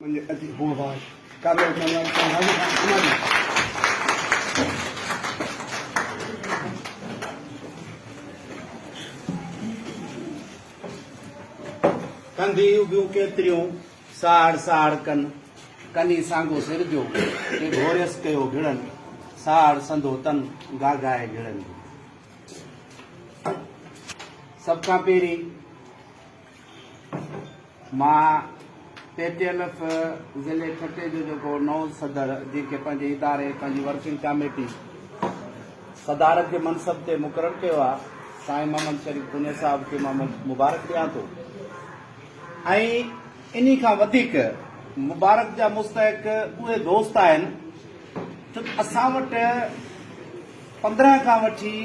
منهنجي اچي هوء باش ڪامياب ٿيڻ واري سائين حاجي خان همايون. ڪنڌي اڀيون ڪيتريون، ساهڙ ساهڙ ڪن، ڪني سانگو سر جو، ڪي گهوريس ڪيو گهڙن، ساهڙ سندو تن، گاگائي گهڙن جو. سڀ کان پهرين مان پي ٽي ايم ايف ضلعي ٺٽي جو جيڪو نئون صدر جنهن کي پنهنجي اداري پنهنجي ورڪنگ ڪاميٽي صدارت جي منصب تي مقرر ڪيو آهي سائين محمد شريف تنيو صاحب کي مان مبارڪ ڏيان ٿو ۽ انهي کان وڌيڪ مبارڪ جا مستحق اهي دوست آهن ڇو ته اسان وٽ 15 کان وٺي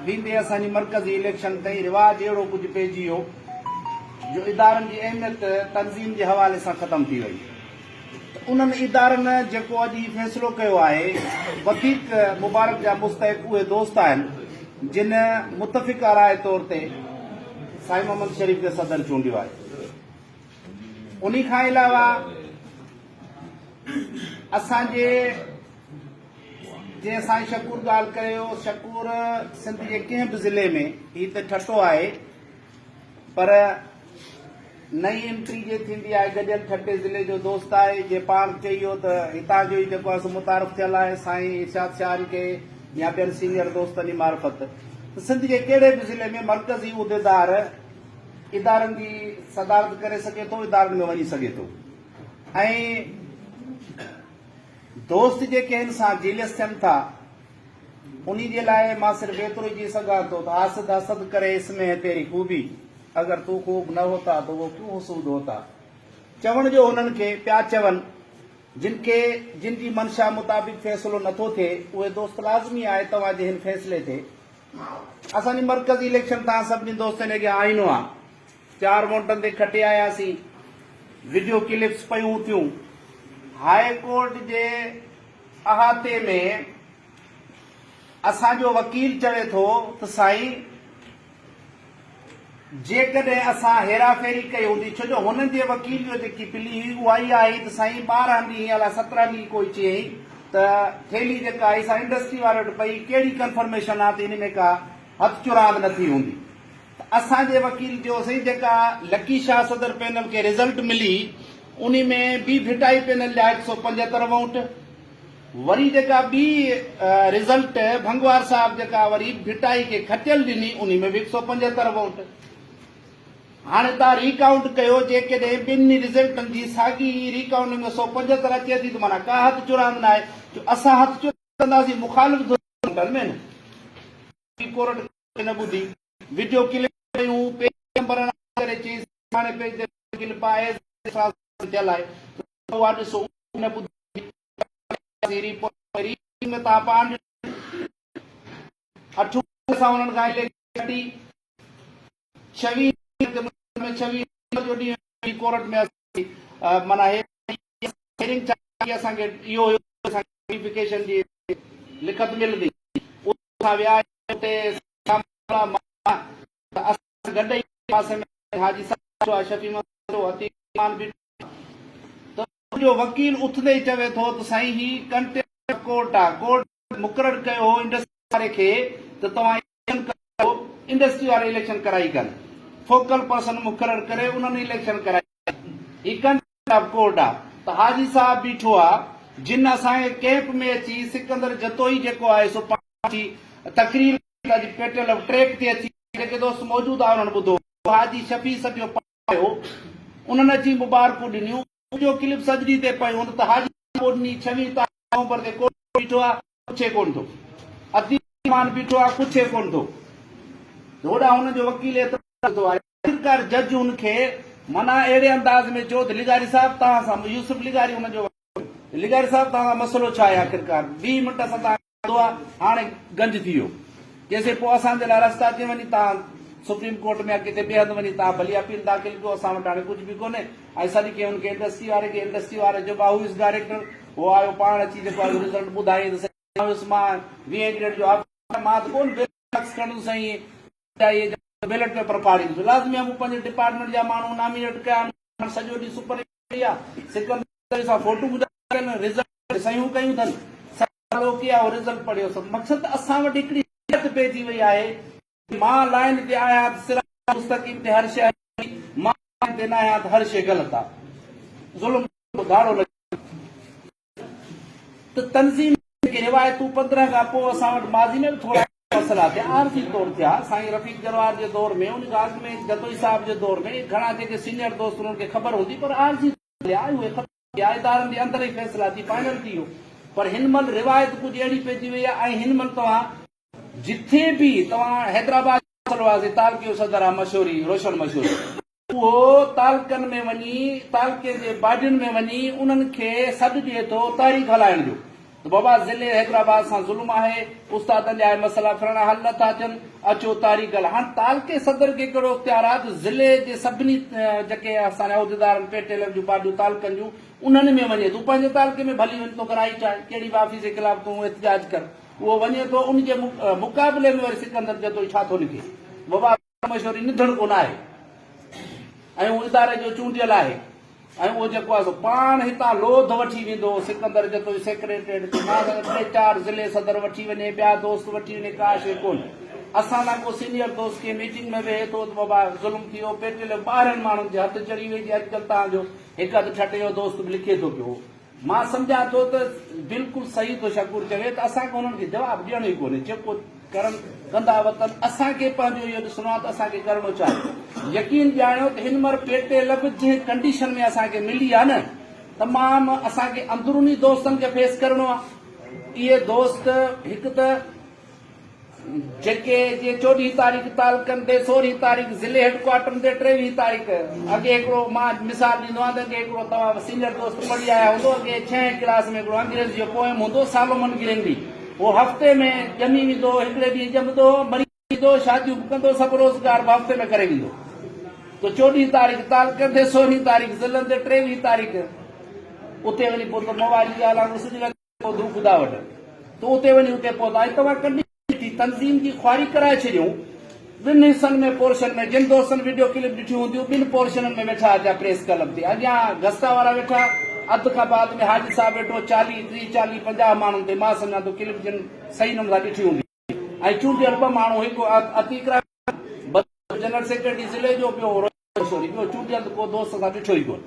ويندي اسان جي مرڪزي اليڪشن تائين رواج اهڙو ڪجهه پئجي ويو جو ادارن جي اهميت تنظيم جي حوالي سان ختم ٿي وئي ته انهن ادارن جيڪو اڄ هي فيصلو ڪيو آهي وڌيڪ مبارڪ جا مستحق اهي دوست آهن جن متفقه راء طور تي سائين محمد شريف کي صدر چونڊيو آهي. انهي کان علاوه اسان جي جنهن سائين شڪور ڳالهه ڪيو، شڪور سنڌ جي ڪنهن به ضلعي ۾ هي ته ٺٽو آهي پر نئين انٽري جي ٿيندي آهي گڏيل ٺٽي ضلعي جو دوست آهي جي پاڻ چئي ويو ته هتان جو ئي جيڪو آهي سو متعارف ٿيل آهي سائين ارشاد شاهن کي يا ٻين سينيئر دوستن جي معرفت ته سنڌ جي ڪهڙي به ضلعي ۾ مرڪزي عهديدار ادارن جي صدارت ڪري سگهي ٿو ادارن ۾ وڃي سگهي ٿو ۽ دوست جيڪي هن سان جيلس ٿين ٿا، انهي جي لاء مان صرف ايترو ئي چئي سگهان ٿو ته حاسد حسد ڪري اس ۾ هي تيري خوبي، اگر تو خوب نه هوتا تو وو ڪيون حسود هوتا. چوڻ جو هنن کي پيا چون، جن کي جن جي منشا مطابق فيصلو نه ٿو ٿئي، اهي دوست لازمي آهي توهان جي هن فيصلي تي اسان جي مرڪزي اليڪشن توهان سڀني دوستن اڳيان آئينو آ. چار ووٽن تي کٽي آياسين، وڊيو ڪلپس پيون ٿيون، هاء ڪورٽ جي احاطي ۾ اسان جو وڪيل چوي ٿو ته سائين جيڪڏهن اسان هيرا ڦيري ڪئي هوندي ڇو جو هنن جي وڪيل جو جيڪي پلي هئي اها اها هئي ته سائين 12 ڏينهن الاء 17 ڏينهن ڪوئي چيائين ته ٿيلهي جيڪا آئي سا انڊسٽري واري وٽ پئي ڪهڙي ڪنفرميشن آ ته ان ۾ ڪا هٿ چراند نه ٿي هوندي. ته اسان جي وڪيل چيو سائين جيڪا لڪي شاهه صدر پينل کي رزلٽ ملي انهي ۾ بي ڀٽائي پينل جا 175 ووٽ وري جيڪا ٻي رزلٽ ڀنگوار صاحب جيڪا وري ڀٽائي کي کٽيل ڏني انهي ۾ به 175 ووٽ هاڻي تان ري ڪائونٽ ڪيو جيڪڏهن ٻن رزلٽن جي ساڳي ئي ري ڪائونٽنگ ۾ 175 اچي ٿي ته معنيٰ ڪا هٿ چراند ناهي جو اسان هٿ چرانداسين مخالف ڌر ووٽن ۾ نه ڪورٽ نه ٻڌي وڊيو ڪلپ پيون پيج نمبر ڪري چيس فلاڻي پيج تي ڪلپ آهي ٿيل آهي اها ڏسو نه ٻڌي رپورٽ ۾ تان پاڻ اٺون اسان انهن کان اليڪشن کٽي 26 ۾ 26 جو ڏينهن ڪورٽ ۾ معنيٰ هيئرنگ چاهي اسان کي اهو هيو اسان نوٽيفڪيشن جي لکت ملندي اسان ويا اتي اسان گڏ ئي پاسي ۾ حاجي صاحب بيٺو آهي شفيع محمد بيٺو عتيق الرحمان بيٺو ته ان جو وڪيل اٿندي ئي چوي ٿو ته سائين هي ڪنٽيمپٽ آف ڪورٽ آهي ڪورٽ مقرر ڪيو هو انڊسٽري واري کي ته توهان اليڪشن ڪرايو انڊسٽري واري اليڪشن ڪرائي ڪن فوڪل پرسن مقرر ڪري انهن اليڪشن ڪرائي هي ڪنٽيمپٽ آف ڪورٽ آهي ته حاجي صاحب بيٺو آهي جن اسان کي ڪئمپ ۾ اچي سڪندر جتوئي جيڪو آهي سو پاڻ اچي تقرير ڪئي اڄ پيٽل آف ٽريڪ تي اچي جيڪي دوست موجود آهن انهن ٻڌو حاجي شفيع سڏيو پاڻ آيو انهن اچي مبارڪون ڏنيون جو ڪلپ سڄ ڏينهن تي پيو هوندو ته حاجي ڏني ڇويهه تاريخ نومبر تي ڪورٽ بيٺو آ پڇي ڪونه ٿو عتيق الرحمان بيٺو آ پڇي ڪونه ٿو هوڏانهن هن جو وڪيل اعتراض ٿو آهي آخرڪار جج هن کي معنيٰ اهڙي انداز ۾ چيو ته لغاري صاحب توهان سان يوسف لغاري هن جو لغاري صاحب توهان سان مسئلو ڇا آهي آخرڪار 20 منٽ اسان توهان ڪندو آ هاڻي گنج ٿي ويو چيسين پوء اسان جي لاء رستا ڪيئن وڃي تان سپريم ڪورٽ ۾ يا ڪٿي ٻئي هنڌ وڃي تان ڀلي اپيل داخل ڪيو اسان وٽ هاڻي ڪجهه به ڪونهي ۽ سڏ ڪيئن ان کي انڊسٽري واري کي انڊسٽري واري چيو ڀاء هو از ڊائريڪٽر هو آيو پاڻ اچي جيڪو آيو رزلٽ ٻڌائين ته سائين هيس مان ويهين گريڊ جو آفيسر مان ته ڪونه بيلٽ باڪس کڻندس سائين بيلٽ پيپر ڦاڙيندس لازمي آ مون پنهنجي ڊپارٽمينٽ جا ماڻهو نامينيٽ ڪيا آهن سڄو ڏينهن سپر. آ، سڪندر سان فوٽو به ڪن، رزلٽ صحيحون ڪيون اٿن، سالو ڪي آ رزلٽ پڙهيو سڀ. مقصد ته اسان وٽ هڪڙي حيرت پئجي وئي آهي، مان لائين تي آهيان ته صراط مستقيم تي هر شيء هلي، مان لائين تي ناهيان ته هر شيء غلط آ. ظلم جو ڌاڙو لڳي ته تنظيم جيڪي روايتون 15 کان پوء اسان وٽ ماضي ۾ به ٿورا مسئلا ٿيا عارضي طور ٿيا سائين رفيق جروار جي دور ۾ ان کان اڳ ۾ جتوئي صاحب جي دور ۾ گهڻا جيڪي سينيئر دوست انهن کي خبر هوندي پر عارضي طور ٿيا اهي ختم ٿيا ادارن جي اندر ئي فيصلا ٿي فائنل ٿي ويو پر هن مهل روايت ڪجهه اهڙي پئجي وئي آهي ۽ هن مهل توهان جٿي به توهان حيدرآباد جو مسئلو آهي تعلقي جو صدر آهي مشوري روشن مشوري. اهو تعلقن ۾ وڃي تعلقي جي باڊين ۾ وڃي انهن کي سڏ ڏئي ٿو تحريڪ هلائڻ جو ته بابا ضلعي حيدرآباد سان ظلم آهي استادن جا اهي مسئلا ڦرڻا حل نه ٿا ٿين اچو تحريڪ هلائي هاڻ تعلقي صدر کي ڪهڙو اختيار آهي ته ضلعي جي سڀني جيڪي اسان جا عهديدار آهن پي ٽي ايل جون باڊيون تعلقن جون انهن ۾ وڃي تون پنهنجي تعلقي ۾ ڀلي وڃ توکي رائيٽ آهي ڪهڙي به آفيس جي خلاف تون احتجاج ڪر اهو وڃي ٿو ان جي مقابلي ۾ وري سڪندر جتوئي ڇا ٿو لکي بابا مشوري نڌڻڪو ناهي ۽ هو اداري جو چونڊيل آهي ۽ اهو جيڪو آهي سو پاڻ هتان لوڌ وٺي ويندو هو سڪندر جتوئي سيڪريٽريٽ تي مان سان ٽي چار ضلعي صدر وٺي وڃي ٻيا دوست وٺي وڃي ڪا شيء ڪونه اسان سان ڪو سينيئر دوست ڪنهن ميٽنگ ۾ ويهي ٿو ته بابا ظلم ٿي ويو پيٽيل ٻاهرين ماڻهن جي هٿ چڙهي وئي جي اڄڪلهه تان جو هڪ اڌ ٺٽي جو دوست به لکي ٿو پيو مان سمجهان ٿو ته بلڪل صحيح ٿو شڪور چوي ته اسان کي انهن کي جواب ڏيڻو ئي ڪونهي جيڪو ڪرن ڪندا وتن اسان کي پنهنجو اهو ڏسڻو آهي ته اسان کي ڪرڻو ڇا آهي يقين ڄاڻيو ته هن مهل پيٽي لب جنهن ڪنڊيشن ۾ اسان کي ملي آهي نه تمام اسان کي اندروني دوستن کي فيس ڪرڻو آهي اهي دوست هڪ ته جيڪي جي چوڏهين تاريخ تعلقن تي، سورهين تاريخ ضلعي هيڊ ڪوارٽرن تي، ٽيويهين تاريخ اڳي هڪڙو مان مثال ڏيندو آهيان ته اڳي هڪڙو توهان سينيئر دوست پڙهي آيا هوندو اڳي ڇهين ڪلاس ۾ هڪڙو انگريزي جو پوئم هوندو سالومن گرينڊي اهو هفتي ۾ ڄمي ويندو هو هڪڙي ڏينهن ڄمندو هو مري ويندو هو شاديون به ڪندو هو سڀ روزگار به هفتي ۾ ڪري ويندو ته چوڏهين تاريخ تعلقن تي سورهين تاريخ ضلعن تي ٽيويهين تاريخ اتي وڃي پهتو موالي ڳالهه آهي سج لڳي پوڌو خدا وٽ تون اتي وڃي اتي پهتا ۽ توهان ڪڍي ڏٺي تنظيم جي خواري ڪرائي ڇڏيون ٻن حصن ۾ پورشن ۾ جن دوستن وڊيو ڪلپ ڏٺيون هونديون ٻن پورشنن ۾ ويٺا اچا پريس ڪلب تي اڳيان گستا وارا ويٺا اڌ کان بعد ۾ حاجي صاحب ويٺو چاليهه ٽيهه چاليهه پنجاهه ماڻهن تي مان سمجهان ٿو ڪلپ جن صحيح نموني سان ڏٺي هوندي ۽ چونڊيل ٻه ماڻهو هڪ عتيق رحمان جنرل سيڪريٽري ضلعي جو ٻيو روهيل شوري ٻيو چونڊيل ته ڪو دوست اسان ڏٺو ئي ڪونه.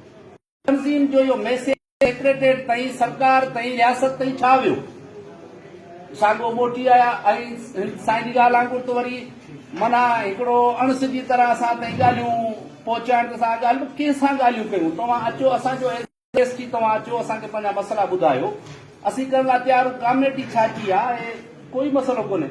تنظيم جو اهو ميسيج سيڪريٽريٽ تائين، سرڪار تائين، رياست تائين ڇا ويو؟ ساڳو موٽي آيا ۽ سائين جي ڳالهه وانگر ته وري معنيٰ هڪڙو اڻ سڌي طرح اسان تائين ڳالهيون پهچائڻ ته اسان ڳالهه به ڪنهن سان ڳالهيون ڪيون؟ توهان اچو اسان جو ايس ٽي توهان اچو اسان کي پنهنجا مسئلا ٻڌايو اسين ڪرڻ لاء تيار آهيون ڪاميٽي ڇا جي آهي ڪوئي مسئلو ڪونهي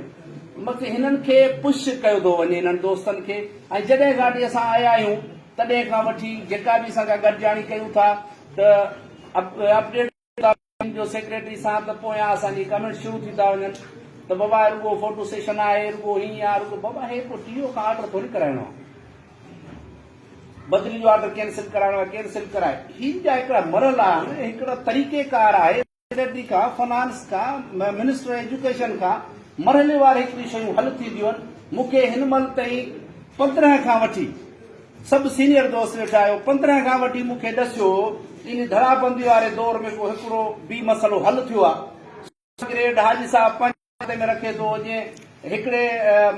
مقصد هنن کي پش ڪيو ٿو وڃي هنن دوستن کي ۽ جڏهن کان وٺي اسان آيا آهيون تڏهن کان وٺي جيڪا به اسان ڪا گڏجاڻي ڪيون ٿا ته اپڊيٽ جو سيڪريٽري سان ته پويان اسان جي ڪمينٽس شروع ٿي ٿا وڃن ته بابا رڳو فوٽو سيشن آهي رڳو هيئن آهي رڳو بابا هي ڪو ٽي او کان آرڊر ٿوري ڪرائڻو آهي بدلي جو آرڊر ڪينسل ڪرائڻو آهي ڪينسل ڪرائي هي جا هڪڙا مرحلا آهن هڪڙا طريقي ڪار آهي سيڪريٽري کان، فنانس کان، منسٽر ايجوڪيشن کان مرحليوار هڪڙيون شيون حل ٿينديون آهن. مون کي هن مهل تائين 15 کان وٺي سڀ سينيئر دوست ويٺا آهيو 15 کان وٺي مون کي ڏسيو ان ڌڙابندي واري دور ۾ ڪو هڪڙو به مسئلو حل ٿيو آهي. گريڊ حاجي صاحب پنهنجي کاتي ۾ رکي ٿو جيئن هڪڙي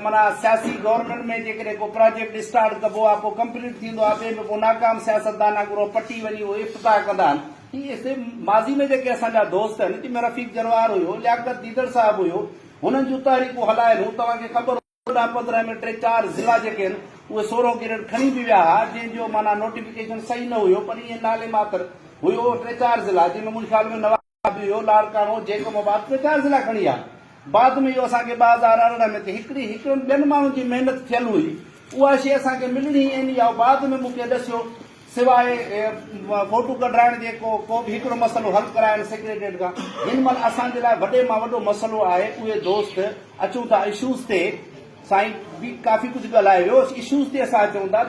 معنيٰ سياسي گورنمينٽ ۾ جيڪڏهن ڪو پراجيڪٽ اسٽارٽ ڪبو آهي پوء ڪمپليٽ ٿيندو آهي ٻئي ۾ پوء ناڪام سياستدان وانگر اهو پٽي وڃي اهو افتتاح ڪندا آهن هي سي ماضي ۾ جيڪي اسان جا دوست آهن جن ۾ رفيق جروار هيو لياقت ديدڙ صاحب هيو هنن جون تحريڪون هلايل هيون توهان کي خبر 14 15 ۾ ٽي چار ضلعا جيڪي آهن اهي سورهون گريڊ کڻي به ويا ها جنهن جو معنيٰ نوٽيفڪيشن صحيح نه هيو پر ائين نالي ماتر هيو ٽي چار ضلعا جنهن ۾ منهنجي خيال ۾ نواز اهو لاڙڪاڻو، جيڪب آباد ٽي چار ضلعا کڻي آيا. بعد ۾ اهو اسان کي 2018 ۾ ته هڪڙي هڪڙن ٻين ماڻهن جي محنت ٿيل هئي اها شيء اسان کي ملڻي ئي نه اها بعد ۾ مون کي ڏسيو سواء فوٽو ڪڍرائڻ جي ڪو ڪو به هڪڙو مسئلو حل ڪرائڻ سيڪريٽريٽ کان هن مهل اسان جي لاء وڏي مان وڏو مسئلو آهي اهي دوست اچون ٿا اشوز تي سائين به ڪافي ڪجهه ڳالهايو ويو اشوز تي اسان اچون ٿا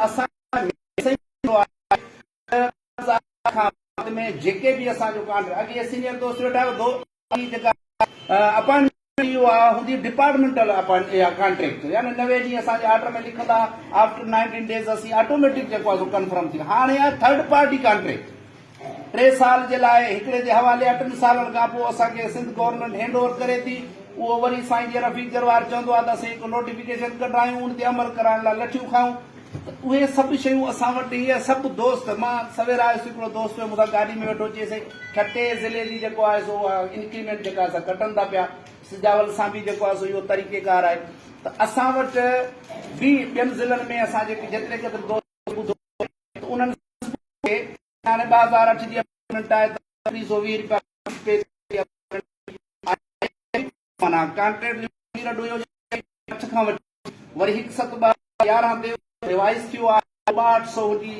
اسان ۾ کان بعد ۾ جيڪي به اسان جو ڪانٽريڪٽ اڳي سينيئر دوست ويٺا آهيو دو جيڪا اپائنٽمينٽ اهو آ هوندي ڊپارٽمينٽل اپائنٽ يا ڪانٽريڪٽ يعني 90 ڏينهن اسان جي آرڊر ۾ لکندا آفٽر 19 ڊيز اسين آٽوميٽڪ جيڪو آ سو ڪنفرم ٿي هاڻي آ ٿرڊ پارٽي ڪانٽريڪٽ. ٽي سال جي لاء هڪڙي جي حوالي آهي، ٽن سالن کان پوء اسان کي سنڌ گورنمينٽ هينڊ اوور ڪري ٿي. اهو وري سائين جي رفيق جروار چوندو آهي ته اسين هڪ نوٽيفڪيشن ڪڍرايون ان تي عمل ڪرائڻ لاء لٺيون کائون ته اهي سڀ شيون اسان وٽ هي سڀ دوست مان سوير آيس هڪڙو دوست هيو مون سان گاڏي ۾ ويٺو چي سائين ٺٽي ضلعي جي جيڪو آهي سو اها انڪريمينٽ جيڪا سا ڪٽن ٿا پيا سجاول سان به جيڪو آهي سو اهو طريقيڪار آهي ته اسان وٽ به ٻين ضلعن ۾ اسان جيڪي جيتري قدر دوست ٻڌو ته انهن کي هاڻي 2008 جي اپائنٽمينٽ آهي ته 320 رپيا پي آهي معنيٰ ڪانٽريڪٽ جو پيرڊ هيو اٺ کان وٺي وري هڪ ست ٻه يارهن تي ريوائز ٿيو آهي ٻاهٺ سو جي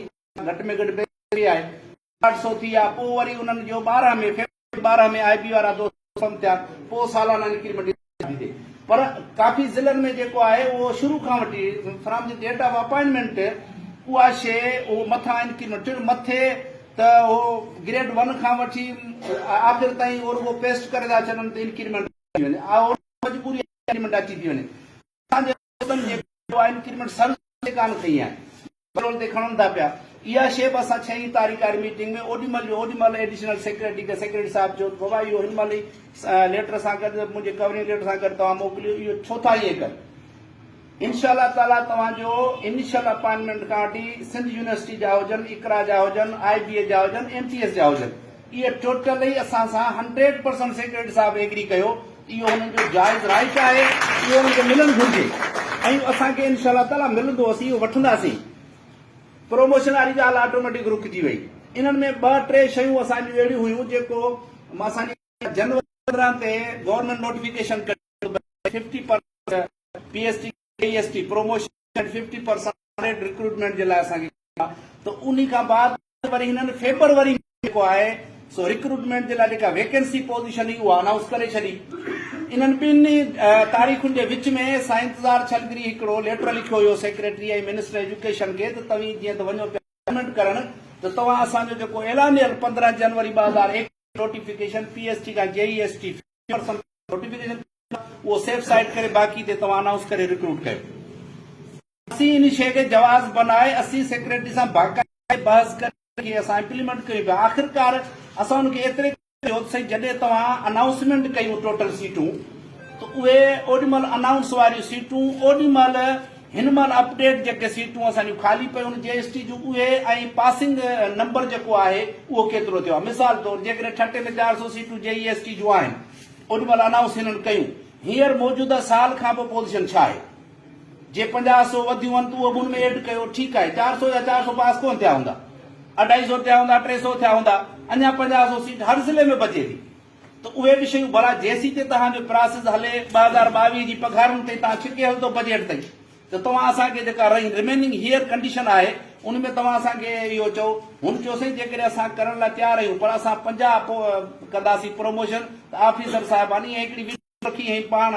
گهٽ ۾ گهٽ بي آهي ٻاهٺ سو ٿي آهي پوء وري انهن جو ٻارهن ۾ فيبروري ٻارهن ۾ آء بي وارا دوست ٿيا پوء سالانه انڪريمينٽ ٿي پر ڪافي ضلعن ۾ جيڪو آهي اهو شروع کان وٺي from the date of appointment اها شيء اهو مٿان انڪريمينٽ ٿيو مٿي ته اهو گريڊ ون کان وٺي آخر تائين اهو رڳو پيسٽ ڪري ٿا ڇڏن ته انڪريمينٽ ٿي وڃي اهو مجبوري انڪريمينٽ اچي ٿي وڃي اسان جي دوستن جيڪو آهي انڪريمينٽ سر تي ڪانه کنئي آهي پيرول تي کڻن ٿا پيا. اها شيء به اسان ڇهين تاريخ واري ميٽنگ ۾ اوڏي مهل جو اوڏي مهل ايڊيشنل سيڪريٽري کي سيڪريٽري صاحب چيو ته بابا اهو هن مهل ئي ليٽر سان گڏ منهنجي ڪورنگ ليٽر سان گڏ توهان موڪليو اهو ڇو ٿا ائين ڪن. انشاء الله تعاليٰ توهان جو انيشل اپائنٽمينٽ کان وٺي سنڌ يونيورسٽي جا هجن، اقرا جا هجن، آء بي اي جا هجن، ايم ٽي ايس جا هجن اهي ٽوٽل ئي اسان سان هنڊريڊ پرسنٽ سيڪريٽري صاحب ايگري ڪيو ته اهو هنن جو جائز رائيٽ آهي اهو انهن کي ملڻ گهرجي ۽ اسان کي انشاء الله تعاليٰ ملندو اسين اهو وٺنداسين. پروموشن واري ڳالهه آٽوميٽڪ رڪجي وئي. انهن ۾ ٻه ٽي شيون اسان جون اهڙيون هيون جيڪو اسان جي جنوري 15 تي گورنمينٽ نوٽيفڪيشن ڪڍي ته fifty percent P S T K S T promotion fifty percent recruitment جي لاء اسان کي ته انهي کان بعد وري هنن فيبروري ۾ جيڪو آهي سو ريڪروٽمينٽ جي لاء جيڪا ويڪنسي پوزيشن هئي اها انائونس ڪري ڇڏي. انهن ٻنهي تاريخن جي وچ ۾ سائين انتظار ڇلگري هڪڙو ليٽر لکيو هيو سيڪريٽري ۽ منسٽر ايجوڪيشن کي ته توهين جيئن ته وڃو پيا اپائنٽمينٽ ڪرڻ ته توهان اسان جو جيڪو اعلانيل 15 جنوري 2021 نوٽيفڪيشن پي ايس ٽي کان جي اي ايس ٽي نوٽيفڪيشن اهو سيف سائيڊ ڪري باقي تي توهان انائونس ڪري ريڪروٽ ڪيو. اسين ان شيء کي جواز بنائي اسين سيڪريٽري سان باقاعدي بحث ڪري کي اسان امپليمينٽ ڪيون پيا آخرڪار اسان ان کي ايتري چيو ته سائين جڏهن توهان انائونسمينٽ ڪيون ٽوٽل سيٽون ته اهي اوڏي مهل انائونس واريون سيٽون اوڏي مهل هن مهل اپڊيٽ جيڪي سيٽون اسان جون خالي پيون جي ايس ٽي جون اهي ۽ پاسنگ نمبر جيڪو آهي اهو ڪيترو ٿيو آهي مثال طور جيڪڏهن ٺٽي ۾ 400 سيٽون جي اي ايس ٽي جون آهن اوڏي مهل انائونس هنن ڪيون هينئر موجوده سال کان پوء پوزيشن ڇا آهي؟ جي پنجاهه سو وڌيون آهن ته اهو به ان ۾ ايڊ ڪيو، ٺيڪ آهي، چار سو يا چار سو پاس ڪونه ٿيا هوندا، اڍائي سو ٿيا هوندا، ٽي سو ٿيا هوندا، اڃا پنجاهه سو سيٽ هر ضلعي ۾ بچي ٿي ته اهي به شيون ڀلا جيسين توهان جو پراسز هلي 2022 جي پگهارن تائين توهان ڇڪي هلندو بجيٽ تائين ته توهان اسان کي جيڪا ريميننگ هيئر ڪنڊيشن آهي ان ۾ توهان اسان کي اهو چئو. هن چيو سائين جيڪڏهن اسان ڪرڻ لاء تيار آهيون پر اسان 50 ڪنداسين پروموشن ته آفيسر صاحبان ائين هڪڙي وڊيو رکي ۽ پاڻ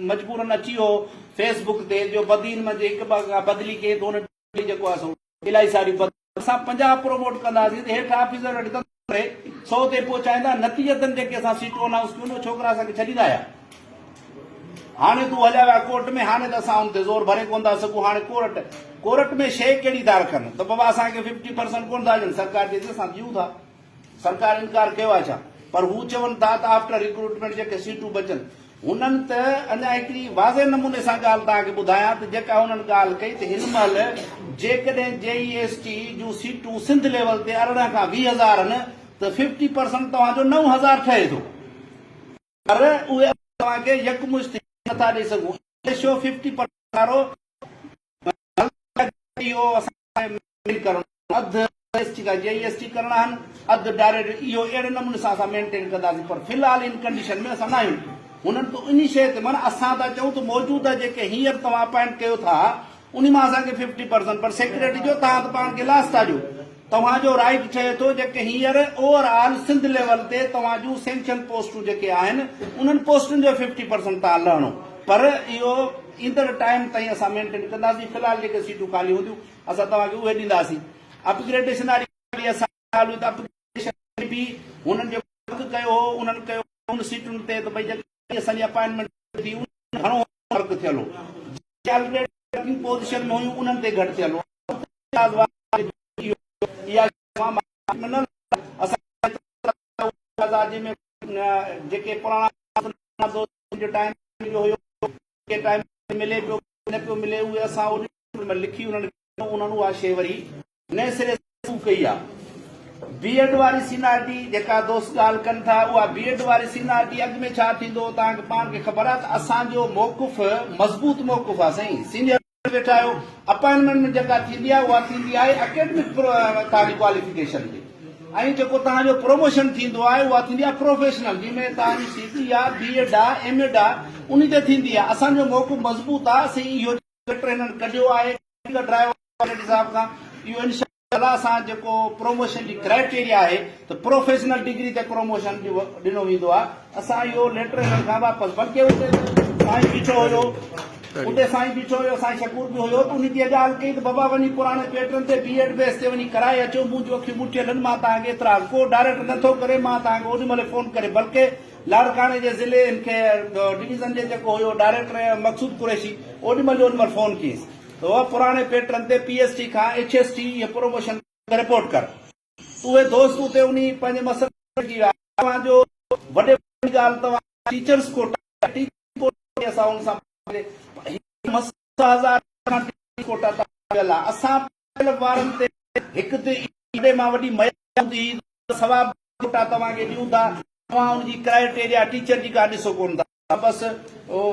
مجبورن اچي ويو فيس بڪ تي جو بدين منجهه هڪ ٻه کان بدلي ڪئي ته ان جيڪو آهي سو الائي ساريون بدليون اسان 50 پروموٽ ڪنداسين ته هيٺ آفيسر وٽ ڌنڌو ڪري 100 تي پهچائيندا نتيجتن جيڪي اسان سيٽون انائونس ڪيون اهي ڇوڪرا اسان کي ڇڏيندا آيا هاڻي تون هليا ويا ڪورٽ ۾ هاڻي ته اسان ان تي زور ڀري ڪونه ٿا سگهون هاڻي ڪورٽ ڪورٽ ۾ شيء ڪهڙي ٿا رکن ته بابا اسان کي 50% ڪونه ٿا ڏين سرڪار چئي ٿي اسان ڏيون ٿا سرڪار انڪار ڪيو آهي ڇا؟ پر هو چون ٿا ته آفٽر ريڪروٽمينٽ جيڪي سيٽون بچن. هنن ته اڃا هڪڙي واضح نموني سان ڳالهه توهان کي ٻڌايان ته جيڪا هنن ڳالهه ڪئي ته هن مهل جيڪڏهن جي اي ايس ٽي جون سيٽون سنڌ ليول تي 18 کان 20 هزار آهن ته ففٽي پرسنٽ توهان جو نو هزار ٺهي ٿو پر اهي توهان کي يڪمشت نٿا ڏئي سگهون ريشو ففٽي پرسنٽ وارو اهو اسان کي ڪرڻو اڌ ايس ٽي کان جي ايس ٽي ڪرڻا آهن اڌ ڊائريڪٽ اهو اهڙي نموني سان اسان مينٽين ڪنداسين پر في الحال ان ڪنڊيشن ۾ اسان نه آهيون هنن ته انهي شيء تي معنيٰ اسان ٿا چئون ته موجوده جيڪي هينئر توهان اپائنٽ ڪيو ٿا انهي مان اسان کي ففٽي پرسنٽ پر سيڪريٽري جو توهان ته پاڻ کي لاس ٿا ڏيو توهان جو رائيٽ ٺهي ٿو جيڪي هينئر اوور آل سنڌ ليول تي توهان جون سينڪشن پوسٽون جيڪي آهن انهن پوسٽن جو ففٽي پرسنٽ توهان لهڻو پر اهو ايندڙ ٽائيم تائين اسان مينٽين ڪنداسين في الحال جيڪي سيٽون خالي هونديون اسان توهان کي اهي ڏينداسين. اپگريڊيشن واري اسان ڳالهه هئي ته اپگريڊيشن به هنن جيڪو ورڪ ڪيو هو انهن ڪيو ان سيٽن تي ته ڀئي جيڪا اسان جي اپائنٽمينٽ ٿي ان گهڻو ورڪ ٿيل هو جيڪي آلريڊي ورڪنگ پوزيشن ۾ هيون انهن تي گهٽ ٿيل هو. اها اسان آزاد جنهن ۾ جيڪي پراڻا دوست جو ٽائيم جو هيو ڪي ٽائيم ملي پيو نه پيو ملي اهي اسان اوڏي مهل لکي انهن کي انهن اها شيء وري نئين سري شروع ڪئي آ. بي ايڊ واري سينارٽي جيڪا دوست ڳالهه ڪن ٿا اها بي ايڊ واري سينارٽي اڳ ۾ ڇا ٿيندو هو توهان کي پاڻ کي خبر آ ته اسان جو موقف مضبوط موقف آ سائين سينيئر ويٺا آهيو اپائنٽمينٽ جيڪا ٿيندي آهي اها ٿيندي آهي اڪيڊمڪ توهان جي ڪواليفڪيشن تي ۽ جيڪو توهان جو پروموشن ٿيندو آهي اها ٿيندي آهي پروفيشنل جنهن ۾ توهان جي سي ٽي آهي بي ايڊ آهي ايم ايڊ آهي انهي تي ٿيندي آهي اسان جو موقف مضبوط آهي اسين اهو ليٽر هنن ڪڍيو آهي ڪڍرايو آهي صاحب کان اهو انشاء الله اسان جيڪو پروموشن جي ڪرائيٽيريا آهي ته پروفيشنل ڊگري تي پروموشن ڏنو ويندو آهي اسان اهو ليٽر هنن کان واپس بلڪه اتي سائين بيٺو هيو اتي سائين بيٺو هيو سائين شڪور به هيو ته انهي تي ڳالهه ڪئي ته بابا وڃي پراڻي پيٽرن تي بي ايڊ بيس تي وڃي ڪرائي اچو منهنجون اکيون ٻوٽيل آهن مان توهان کي اعتراض ڪو ڊائريڪٽ نٿو ڪري مان توهان کي اوڏي مهل فون ڪري بلڪه لاڙڪاڻي جي ضلعي هن کي ڊويزن جي جيڪو هيو ڊائريڪٽر مقصود قريشي اوڏي مهل جو اوڏي مهل فون ڪيس ته اها پراڻي پيٽرن تي پي ايس ٽي کان ايڇ ايس ٽي اهي پروموشن رپورٽ ڪر. اهي دوست اتي انهي پنهنجي مسئلي ۾ اچي ويا. توهان جو وڏي وڏي ڳالهه توهان ٽيچرس ڪوٽا ٽيچنگ ڪوٽا تي اسان ان سان هي مسئلو هزار کان ٽيچنگ ڪوٽا تان پيل آهي اسان پيل وارن تي هڪ تي وڏي مان وڏي ميار هوندي هئي ته سوا ڪوٽا توهان کي ڏيون ٿا توهان ان جي ڪرائيٽيريا ٽيچر جي ڪا ڏسو ڪونه ٿا. بس اهو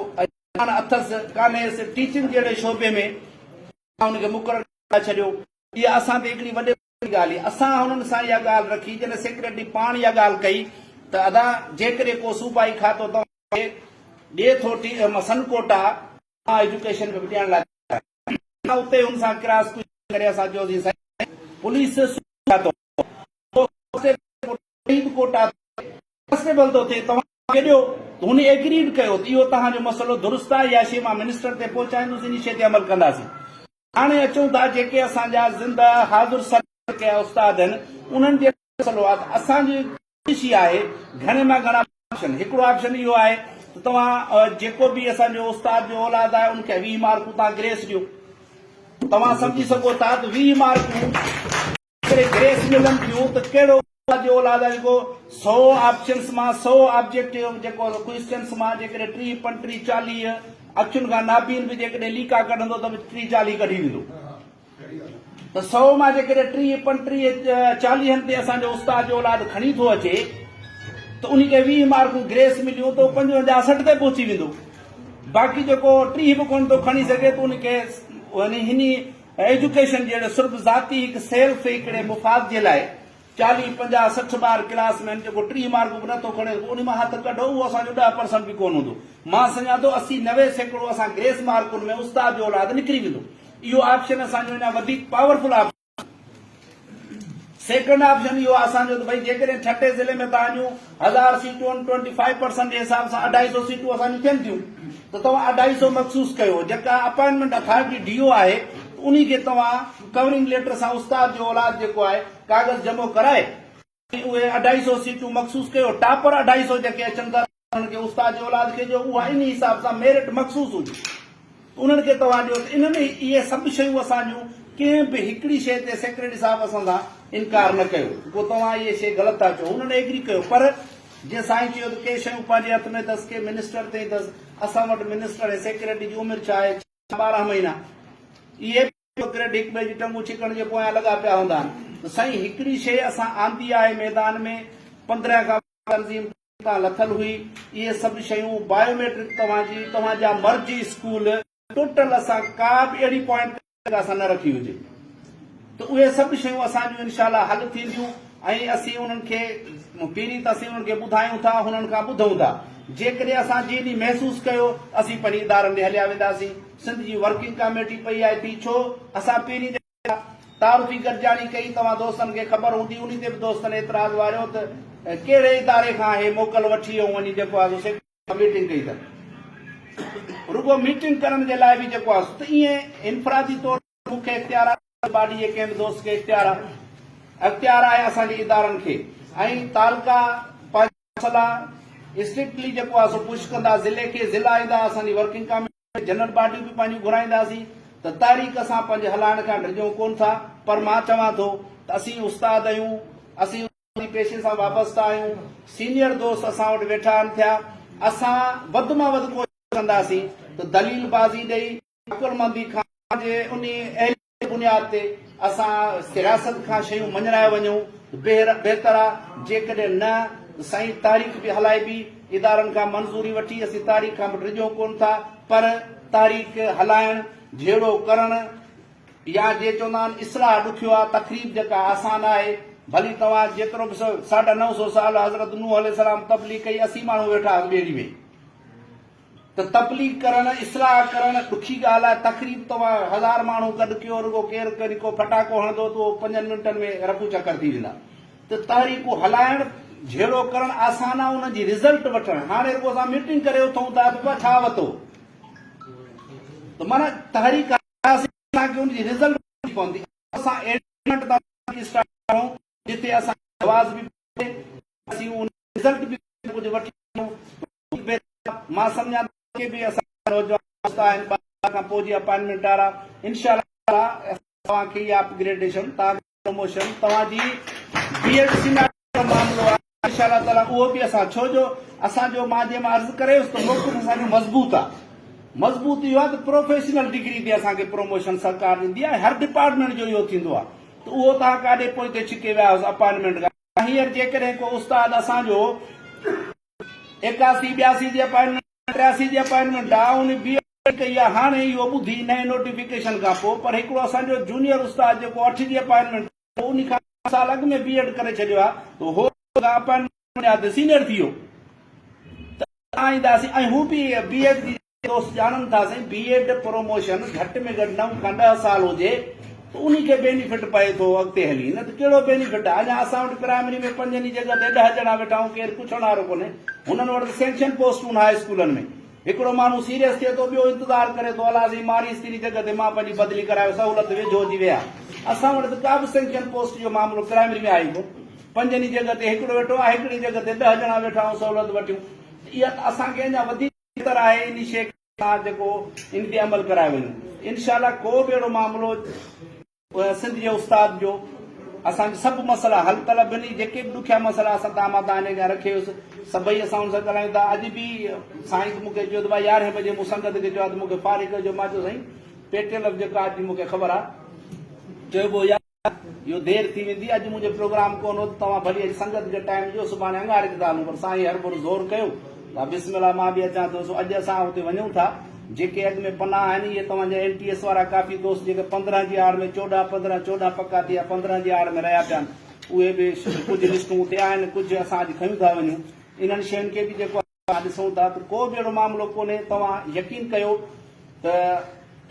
اٿس ڪانهيس ٽيچنگ جهڙي شعبي ۾ ان کي مقرر ڪري ڇڏيو. اها اسان تي هڪڙي وڏي ڳالهه هئي. اسان هنن سان اها ڳالهه رکي جڏهن سيڪريٽري پاڻ اها ڳالهه ڪئي ته ادا جيڪڏهن ڪو صوبائي کاتو توهان کي ڏئي ٿو سن ڪوٽا توهان ايجوڪيشن ۾ به ڏيڻ لاء تيار آهيون. اسان اتي هن سان ڪراس ڪوئسچن ڪري اسان چيوسين سائين پوليس کاتو ڪوٽا ڪانسٽيبل ٿو ٿئي توهان کي ڏيو ته هن ايگريڊ ڪيو ته اهو توهان جو مسئلو درست آهي اها شيء مان منسٽر تي پهچائيندس ان شيء تي عمل ڪنداسين. هاڻي اچون ٿا جيڪي اسان جا زنده حاضر سر ڪيا استاد آهن انهن جي مسئلو آهي ته اسان جي ڪوشش اها آهي گهڻي مان گهڻا آپشن هڪڙو آپشن اهو آهي ته توهان جيڪو به اسان جو استاد جو اولاد آهي ان کي 20 مارڪون توهان گريس ڏيو توهان سمجهي سگهو ٿا ته 20 مارڪون ڪري گريس ملن ٿيون ته ڪهڙو استاد جو اولاد آهي جيڪو سئو آپشنس مان سئو آبجيڪٽو جيڪو ڪوئسچنس مان جيڪڏهن 30 35 40 اکين کان نابين به جيڪڏهن ليڪا ڪڍندو ته به 30 40 ڪڍي ويندو ته سئو مان جيڪڏهن 30 35 چاليهن تي اسان جو استاد جو اولاد کڻي ٿو اچي ته انهي کي 20 مارڪون گريس مليون ته 55 60 تي پهچي ويندو باقي جيڪو 30 به ڪونه ٿو کڻي سگهي ته ان کي يعني هني ايجوڪيشن جهڙو صرف ذاتي هڪ سيلف هڪڙي مفاد جي لاء چاليهه، 50، 60 ٻار ڪلاس ۾ آهن جيڪو 30 مارڪون به نٿو کڻي سگهي انهي مان هٿ ڪڍو اهو اسان جو 10% به ڪونه هوندو. مان سمجهان ٿو 80 90% اسان گريس مارڪن ۾ استاد جو اولاد نڪري ويندو. اهو آپشن اسان جو اڃا وڌيڪ پاورفل آپشن آهي. سيڪنڊ آپشن اهو آهي اسان جو ته ڀئي جيڪڏهن ٺٽي ضلعي ۾ توهان جون هزار سيٽون آهن ٽوئنٽي فائيو پرسنٽ جي حساب سان اڍائي سو سيٽون اسان جون ٿين ٿيون ته توهان اڍائي سو مخصوص ڪيو جيڪا اپائنٽمينٽ اٿارٽي ڊي او آهي ته انهي کي توهان ڪورنگ ليٽر سان استاد جو اولاد جيڪو آهي ڪاغذ جمع ڪرائي ۽ اهي اڍائي سو سيٽون مخصوص ڪيو ٽاپر اڍائي سو جيڪي اچن ٿا انهن کي استاد جي اولاد کي ڏيو اها انهي حساب سان ميرٽ مخصوص هجي ته انهن کي توهان ڏيو ته انهن اهي سڀ شيون اسان جون ڪنهن به هڪڙي شيء تي سيڪريٽري صاحب اسان سان انڪار نه ڪيو ڪو توهان اهي شيء غلط ٿا چئو انهن ايگري ڪيو پر جيئن سائين چيو ته ڪي شيون پنهنجي هٿ ۾ اٿس ڪي منسٽر تي اٿس اسان وٽ منسٽر ۽ سيڪريٽري جي عمر ڇا آهي 12 مهينا اهي ڪريڊ هڪ ٻئي جي ٽنگون ڇڪڻ جي پويان لڳا پيا هوندا آهن ته سائين هڪڙي شيء اسان آندي آهي ميدان ۾ 15 کان تنظيم تان لٿل هئي اهي سڀ شيون بايوميٽرڪ توهان جي توهان جا مرجي اسڪول ٽوٽل اسان ڪا به اهڙي پوائنٽ اسان نه رکي هجي ته اهي سڀ شيون اسان جون انشاء الله حل ٿينديون ۽ اسين انهن کي پهرين ته اسين انهن کي ٻڌايون ٿا هنن کان ٻڌون ٿا جيڪڏهن اسان جنهن ڏينهن محسوس ڪيو اسين پنهنجي ادارن ڏي هليا وينداسين سنڌ جي ورڪنگ ڪاميٽي پئي آهي ٿي ڇو اسان پهرين تعارفي گڏجاڻي ڪئي، توهان دوستن کي خبر هوندي، انهي تي به دوستن اعتراض واريو ته ڪهڙي اداري کان هي موڪل وٺي ۽ وڃي جيڪو آهي سو سيڪريٽري سان ميٽنگ ڪئي اٿن. رڳو ميٽنگ ڪرڻ جي لاء به جيڪو آهي سو ته ائين انفرادي طور تي مون کي اختيار آهي، باڊي جي ڪنهن به دوست کي اختيار آهي، اختيار آهي اسان جي ادارن کي ۽ تعلقا پنهنجا مسئلا اسٽرڪٽلي جيڪو آهي سو پش ڪندا ضلعي کي، ضلعا ايندا اسان جي ورڪنگ ڪاميٽي. جنرل باڊيون به پنهنجون گهرائينداسين ته تحريڪ اسان پنهنجي هلائڻ کان ڊڄون ڪونه ٿا پر مان چوان ٿو ته اسين استاد آهيون اسين. پيشي سان وابسته آهيون، سينيئر دوست اسان وٽ ويٺا آهن ٿيا، اسان وڌ مان وڌ ڪوشش ڪنداسين ته دليل بازي ڏئي عقلمندي کان جي انهي اهليت جي بنياد تي اسان سياست کان شيون مڃرائي وڃون ته بهتر آ، جيڪڏهن نه ته سائين تحريڪ به هلائبي، ادارن کان منظوري وٺي اسين تحريڪ کان به ڊڄون ڪونه ٿا پر تحريڪ هلائڻ، جهيڙو ڪرڻ يا جي چوندا آهن اصلاح ڏکيو آ تخريب جيڪا آسان آهي، ڀلي توهان جيترو به ساڍا 900 سال حضرت نوح عليه السلام تبليغ ڪئي اسين ماڻهو ويٺا هئاسين ٻيڙي ۾. ته تبليغ ڪرڻ، اصلاح ڪرڻ ڏکي ڳالهه آهي، تخريب توهان هزار ماڻهو گڏ ڪيو رڳو ڪير ڪڏهن ڪو ڦٽاڪو هڻندو ته اهو پنجن منٽن ۾ رفو چڪر ٿي ويندا ته تحريڪون هلائڻ، جهيڙو ڪرڻ آسان آهي انهن جي رزلٽ وٺڻ هاڻي رڳو اسان ميٽنگ ڪري اٿون ٿا ته بابا ڇا وتو ته معنيٰ تحريڪ هلائينداسين اسان کي ان جي رزلٽ وٺڻي پوندي اسان اهڙي تحريڪ اسٽارٽ ڪرون جتي اسان کي جواز به ملي اسين ان رزلٽ به ڪجهه وٺي مان سمجهان ٿو جيڪي به اسان جا نوجوان دوست آهن 12 کان پوء جي اپائنٽمينٽ وارا انشاء الله توهان کي اها اپگريڊيشن توهان جو پروموشن توهان جي بي ايڊ سيناريو جو معاملو آهي انشاء الله تعالي اهو به اسان ڇو جو اسان جو مان جنهن مان عرض ڪري ويس ته موقف اسان جو مضبوط آهي مضبوط اهو آهي ته پروفيشنل ڊگري تي اسان کي پروموشن سرڪار ڏيندي آهي هر ڊپارٽمينٽ جو اهو ٿيندو آهي ته اهو توهان ڪاڏي پوئتي ڇڪي ويا آهيو اپائنٽمينٽ کان هينئر جيڪڏهن ڪو استاد اسان جو 81 82 جي اپائنٽمينٽ 83 جي اپائنٽمينٽ آ ان بي ايڊ ڪئي آ هاڻي اهو ٻڌي نئين نوٽيفڪيشن کان پوء پر هڪڙو اسان جو جونيئر استاد جيڪو 8 جي اپائنٽمينٽ ان کان سال اڳ ۾ بي ايڊ ڪري ڇڏيو آ ته هو اپائنٽمينٽ تي سينيئر ٿي ويو ته آئينداسين ۽ هو به بي ايڊ جي دوست ڄاڻن ٿا سائين بي ايڊ پروموشن گهٽ ۾ گهٽ 9 کان 10 سال هجي ته انهي کي بينيفٽ پئي ٿو اڳتي هلي نه ته ڪهڙو بينيفٽ آهي اڃا اسان وٽ پرائمري ۾ پنجن جي جڳهه تي 10 ڄڻا ويٺا آهيون ڪير پڇڻ وارو ڪونهي هنن وٽ ته سينڪشن پوسٽون هاء اسڪولن ۾ هڪڙو ماڻهو سيريس ٿئي ٿو ٻيو انتظار ڪري ٿو الله سائين ماريس تنهنجي جڳهه تي مان پنهنجي بدلي ڪرايو سهولت ويجهو اچي ويا اسان وٽ ته ڪا به سينڪشن پوسٽ جو معاملو پرائمري ۾ آهي ئي ڪونه پنجن جي جڳهه تي هڪڙو ويٺو آهي هڪڙي جڳهه تي 10 ڄڻا ويٺا آهيون سهولت وٺيون ته اها ته اسان کي اڃا وڌيڪ بهتر آهي انهي شيء کي توهان جيڪو ان تي عمل ڪرايو وڃو انشاء الله ڪو به اهڙو معاملو سنڌ جي استاد جو اسان جا سڀ مسئلا حل طلب آهن جيڪي به ڏکيا مسئلا اسان توهان مان توهان جي اڳيان رکي هيس سڀئي اسان ان سان ڳالهايون ٿا اڄ به سائين مون کي چيو ته ڀاء 11 بجي مون سنگت کي چيو آهي ته مون کي فارغ ڪجو مان چيو سائين پيٽيل جيڪو اڄ مون کي خبر آهي چئبو يار اهو دير ٿي ويندي، اڄ منهنجو پروگرام ڪونه هو ته توهان ڀلي اڄ سنگت کي ٽائيم ڏيو، سڀاڻي اڱاري تي ٿا هلون پر سائين هرڀرو زور ڪيو ته بسم الله مان به اچان ٿو سو اڄ اسان اتي وڃون ٿا، جيڪي اڳ ۾ پنا آهن اهي توهان جا اين ٽي ايس وارا ڪافي دوست جيڪي 15 جي آڙ ۾ 14 15 14 پڪا ٿي ويا 15 جي آڙ ۾ رهيا پيا آهن اهي به ڪجهه لسٽون اتي آهن ڪجهه اسان اڄ کنيون ٿا وڃون انهن شين کي به جيڪو اسان ڏسون ٿا ته ڪو به اهڙو معاملو ڪونهي توهان يقين ڪيو ته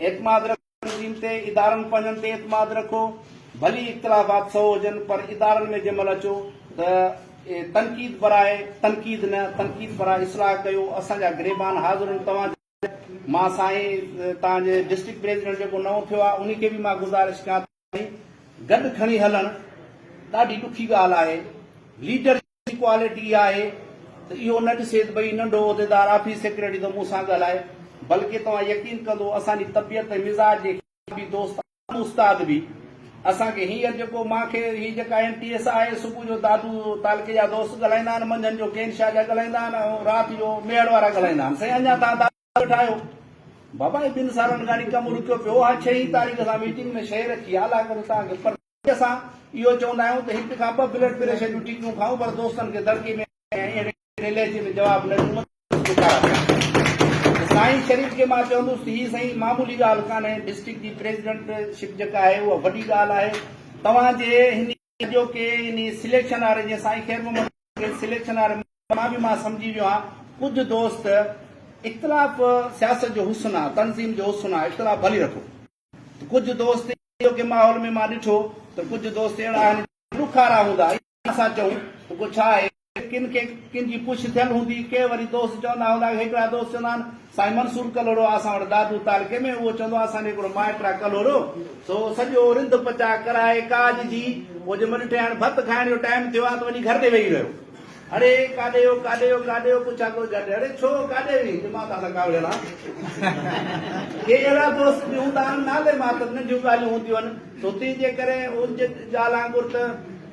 اعتماد رکو. تنظيم تي، ادارن پنهنجن تي اعتماد رکو، ڀلي اختلافات سو هجن پر ادارن ۾ جنهن مهل اچو ته تنقيد براء تنقيد نه تنقيد براء اصلاح ڪيو، اسان جا گريبان حاضر آهن توهان جا، مان سائين توهان جي ڊسٽرڪٽ پريزيڊنٽ جيڪو نئون ٿيو آهي انهي کي به مان گذارش ڪيان ٿو گڏ کڻي هلڻ ڏاڍي ڏکي ڳالهه آهي، ليڊر جي ڪوالٽي اها آهي ته اهو نه ڏسي ته ڀئي ننڍو عهديدار آفيس سيڪريٽري ٿو مون سان ڳالهائي بلڪه توهان يقين ڪندو اسان جي طبيعت ۽ مزاج جي خلاف به دوست عام استاد به اسان کي هينئر جيڪو مان کي هي جيڪا اين ٽي ايس آهي صبح جو دادو تعلقي جا دوست ڳالهائيندا آهن منجهند جو ڪين شاهه جا ڳالهائيندا آهن ۽ رات جو ميهڙ وارا ڳالهائيندا آهن سائين اڃا توهان دادو ويٺا آهيو بابا هي ٻن سالن کان ڪم رڪيو پيو آهي ڇهين تاريخ اسان ميٽنگ ۾ شيء رکي آهي الله ڪري توهان کي پر اسان اهو چوندا آهيون ته هڪ کان ٻه بلڊ پريشر جون ٽيڪيون کائون پر دوستن کي دڙڪي ۾ ۽ اهڙي لهجي ۾ جواب نه ڏيون متان ڏکارا ٿين. ته سائين شريف کي مان چوندس ته هي سائين معمولي ڳالهه ڪانهي ڊسٽرڪٽ جي پريزيڊنٽ شپ جيڪا آهي اها وڏي ڳالهه آهي توهان جي هن اڄوڪي انهي سليڪشن واري جيئن سائين خير محمد کي سليڪشن واري مان به مان سمجهي ويو آهيان ڪجهه دوست اختلاف سياست جو حسن آهي تنظيم جو حسن آهي اختلاف ڀلي رکو. ته ڪجهه دوست اڄوڪي ماحول ۾ مان ڏٺو ته ڪجهه دوست اهڙا آهن جو ڏکارا هوندا ائين اسان چئون ته ڪو ڇا آهي ڪن کي ڪن جي پڇ ٿيل هوندي ڪي وري دوست چوندا هوندا هڪڙا دوست چوندا آهن سائين منصور ڪلهوڙو آهي اسان وٽ دادو تعلقي ۾ اهو چوندو آهي اسان جو هڪڙو مائٽ آهي ڪلهوڙو سو سڄو رند پچاء ڪرائي ڪاڄ جي پوء جنهن مهل ڏٺائين هاڻي ڀت کائڻ جو ٽائيم ٿيو آهي ته وڃي گهر ڏي ويهي رهيو. اڙي ڪاڏي ويو ڪاڏي ويو ڪاڏي ويو پڇا ڪو جڏ اڙي ڇو ڪاڏي وئين جو مان توسان ڪاوڙيل آهيان. ڪي اهڙا دوست به هوندا آهن نالي ماتر ننڍيون ڳالهيون هونديون آهن سو تنهن جي ڪري ان جي ڳالهه آنگر ته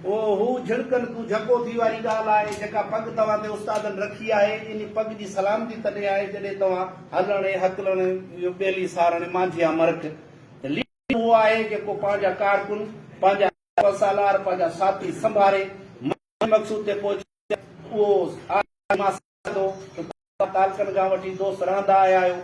اهو هو جهڙڪن تون جهڪو ٿي واري ڳالهه آهي، جيڪا پڳ توهان تي استادن رکي آهي، انهي پڳ جي سلامتي تڏهن آهي جڏهن توهان هلڻ ۽ هڪلڻ اهو ٻيلي سارڻ ۽ مانجهيا مرڪ ته ليڊر اهو آهي جيڪو پنهنجا ڪارڪن، پنهنجا سالار، پنهنجا ساٿي سنڀاري منزل مقصود تي پهچائي، اهو آهي مان سمجهان ٿو ته توهان تعلقن کان وٺي دوست رهندا آيا آهيو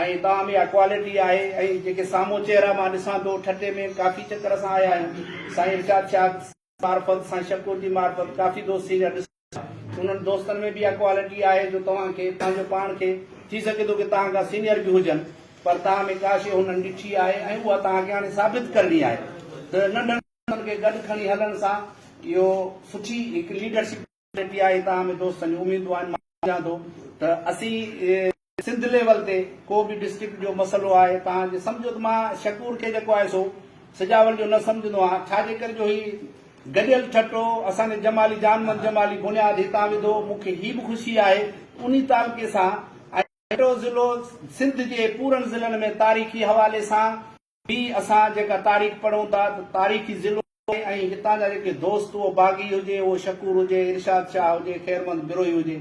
۽ توهان ۾ اها ڪوالٽي آهي ۽ جيڪي سامهون چهرا مان ڏسان ٿو ٺٽي ۾ ڪافي چڪر اسان آيا آهيون سائين ارشاد شاهه معرفت سائين شڪور جي معرفت ڪافي دوست سينيئر ڏسون ٿا انهن دوستن ۾ به اها ڪوالٽي آهي جو توهان کي پنهنجو پاڻ کي ٿي سگهي ٿو ڪي توهان کان سينيئر به هجن پر توهان ۾ ڪا شيء هنن ڏٺي آهي ۽ اها توهان کي هاڻي ثابت ڪرڻي آهي ته ننڍن کي گڏ کڻي هلڻ سان اهو سٺي هڪ ليڊرشپ پي آء توهان ۾ دوستن جون اميدون آهن مان سمجهان ٿو ته اسين سنڌ ليول تي ڪو به ڊسٽرڪٽ جو مسئلو آهي توهان جي سمجهو ته مان شڪور کي جيڪو آهي سو سجاول جو نه سمجهندو آهيان ڇا جي ڪري جو هي گڏيل ٺٽو اسان جي جمالي جان مند جمالي بنياد هتان وڌو مون کي هي به خوشي آهي انهي تعلقي سان ۽ ٺٽو ضلعو سنڌ جي پورن ضلعن ۾ تاريخي حوالي سان به اسان جيڪا تاريخ پڙهون ٿا ته تاريخي ضلعو آهي ۽ هتان جا جيڪي دوست اهو باغي هجي اهو شڪور هجي ارشاد شاهه هجي خيرمند بروهي هجي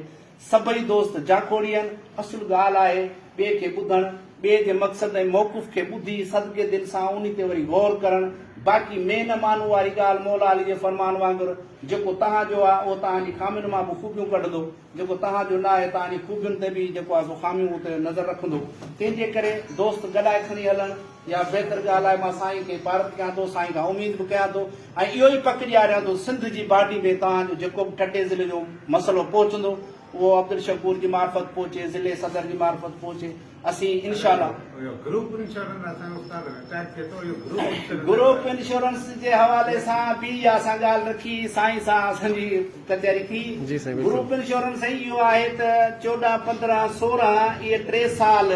سڀئي دوست جاکوڙي آهن اصل ڳالهه آهي ٻئي کي ٻڌڻ ٻئي جي مقصد ۽ موقف کي ٻڌي صدقي دل سان انهي تي وري غور ڪرڻ باقي مين نه مانو واري ڳالهه مولا علي جي فرمان وانگر جيڪو توهان جو آهي اهو توهان جي خامين مان به خوبيون ڪڍندو جيڪو توهان جو نه آهي توهان جي خوبين تي به جيڪو آهي سو خاميون اتي نظر رکندو. تنهن جي ڪري دوست گڏائي کڻي هلڻ اها بهتر ڳالهه آهي. مان سائين کي پارت ڪيان ٿو، سائين کان اميد به ڪيان ٿو ۽ اهو ئي پڪ ڏياريان ٿو سنڌ جي باڊي ۾ توهان جو جيڪو به ٺٽي ضلعي جو مسئلو پهچندو اهو عبدالشڪور جي معرفت پهچي، ضلعي صدر جي معرفت پهچي. اسين انشاء الله. اهو گروپ انشورنس اسان جو استاد رٽائر ٿئي ٿو اهو گروپ انشورنس گروپ انشورنس جي حوالي سان به اها اسان ڳالهه رکي سائين سان اسان جي ڪچهري ٿي جي سائين بلڪل. گروپ انشورنس سائين اهو آهي ته 14 15 16 اهي ٽي سال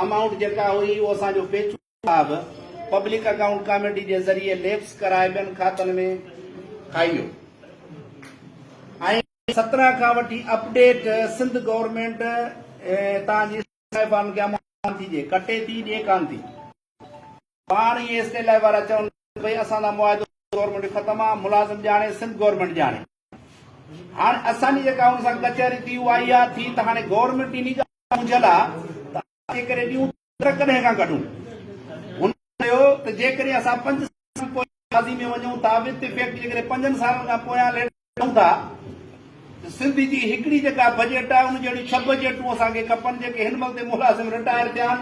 امائونٽ جيڪا هئي اهو اسان جو پيچو صاحب پبلڪ اڪائونٽ ڪاميٽي جي ذريعي ليپس ڪرائي ٻين کاتن ۾ کائي ويو ۽ 17 کان وٺي اپڊيٽ سنڌ گورنمينٽ تان جي صاحبان کي امان ٿي ڏي ڪٽي ٿي ڏي ڪان ٿي پاڻ ئي ايس ٽي لائي وارا چون ڀئي اسان سان معاهدو گورنمينٽ جو ختم آ ملازم ڄاڻي سنڌ گورنمينٽ ڄاڻي هاڻ اسان جي جيڪا ان سان ڪچهري ٿي اها اها ٿي ته هاڻي گورنمينٽ انهي ڳالهه منجهيل آ ته جيڪڏهن ڏيون ته ڪڏهن کان ڪڍون هن چيو ته جيڪڏهن اسان پنج سال پوء ماضي ۾ وڃون ٿا وٿ افيڪٽ جيڪڏهن پنجن سالن کان پويان ليٽ ٿا ته سنڌ جي هڪڙي جيڪا بجيٽ آهي ان جهڙيون ڇهه بجيٽون اسان کي کپن جيڪي هن مهل تي ملازم رٽائر ٿيا آهن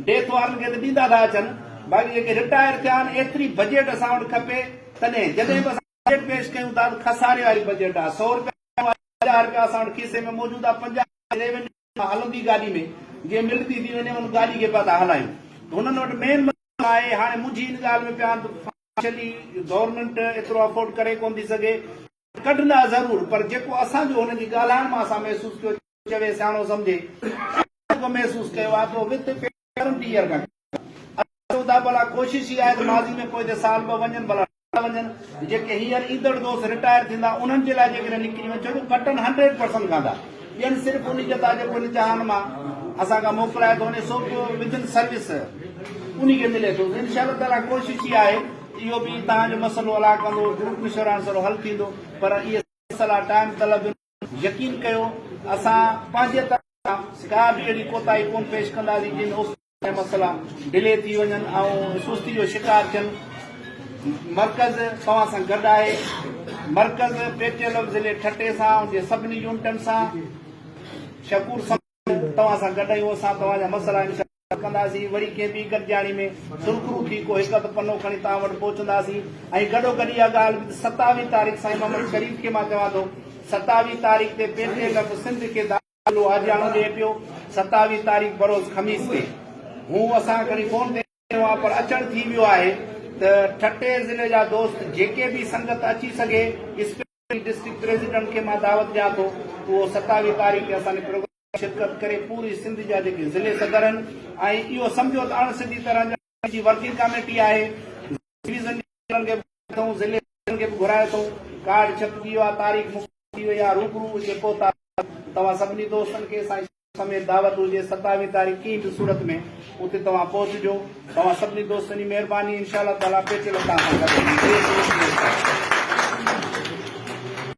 ڊيٿ وارن کي ته ڏيندا ٿا اچن باقي جيڪي رٽائر ٿيا آهن ايتري بجيٽ اسان وٽ کپي تڏهن جڏهن به اسان بجيٽ پيش ڪيون ٿا ته خساري واري بجيٽ آهي سو روپيا 50 روپيا اسان وٽ کيسي ۾ موجود آهي 50 ريونيو هلندي گاڏي ۾ جيئن ملندي ٿي وڃي ان گاڏي کي پيا ٿا هلايون ته هنن وٽ مين مسئلو آهي هاڻي منجهي ان ڳالهه ۾ پيا آهن ته فنانشلي گورنمينٽ ايترو افورڊ ڪري ڪونه ٿي سگهي ڪڍندا ضرور پر جيڪو اسان جو هن جي ڳالهائڻ مان اسان محسوس ڪيو چوي سياڻو سمجهي جيڪو محسوس ڪيو آهي ته وٿ ڪرنٽ ايئر کان چئون ٿا ڀلا ڪوشش اها آهي ته ماضي ۾ پوئتي سال ٻه وڃن ڀلا وڃن جيڪي هينئر ايندڙ دوست رٽائر ٿيندا انهن جي لاء جيڪڏهن نڪري وڃن ڇو جو ڪٽن هنڊريڊ پرسنٽ کاندا ٻين صرف انهي جتا جيڪو هن جهان مان اسان کان موڪلائي ٿو وڃي سو به ودن سروس انهي کي ملي ٿو انشاء الله تعالي ڪوشش اها آهي اهو به توهان جو مسئلو الله ڪندو گروپ انشورنس وارو حل ٿيندو پر اهي مسئلا ٽائيم طلب يقين ڪيو اسان پنهنجي طرفان ڪا به اهڙي ڪوتاهي ڪونه پيش ڪنداسين جنهن ۾ ۽ مسئلا ڊلي ٿي وڃن ۽ سستي جو شڪار ٿين، مرڪز توهان سان گڏ آهي، مرڪز پي ٽي ايل ضلعي ٺٽي سان ان جي سڀني يونٽن سان شڪور سميت توهان سان گڏ آهيون، اسان توهان جا مسئلا انشاء الله حل ڪنداسين، وري ڪنهن ٻي گڏجاڻي ۾ سرخرو ٿي ڪو هڪ اڌ پنو کڻي توهان وٽ پهچنداسين ۽ گڏوگڏ اها ڳالهه به ته 27 تاريخ سائين محمد شريف کي مان چوان ٿو 27 تاريخ تي پي ٽي ايل سنڌ کي ضلعو آجياڻو ڏئي پيو، 27 تاريخ بروز خميس تي هو اسان کڻي فون تي چيو آ پر اچڻ ٿي ويو آهي ته ٺٽي ضلعي جا دوست جيڪي به سنگت اچي سگهي اسپيشلي ڊسٽرڪٽ پريزيڊنٽ کي مان دعوت ڏيان ٿو ته اهو 27 تاريخ تي اسان جي پروگرام ۾ شرڪت ڪري پوري سنڌ جا جيڪي ضلعي صدر آهن ۽ اهو سمجهو ته اڻ سڌي طرح جي ورڪنگ ڪاميٽي آهي ڊويزن کي به اٿئون، ضلعي کي به گهرايو اٿئون، ڪارڊ ڇپجي ويو آهي، تاريخ مقرر ٿي وئي آهي، روبرو اتي پهتا توهان سڀني دوستن کي سائين سميت دعوت هجي 27 تاريخ ڪنهن به صورت ۾ اتي توهان پهچجو، توهان سڀني دوستن جي مهرباني انشاء الله تعاليٰ پيٽيل توهان سان گڏ هوندي.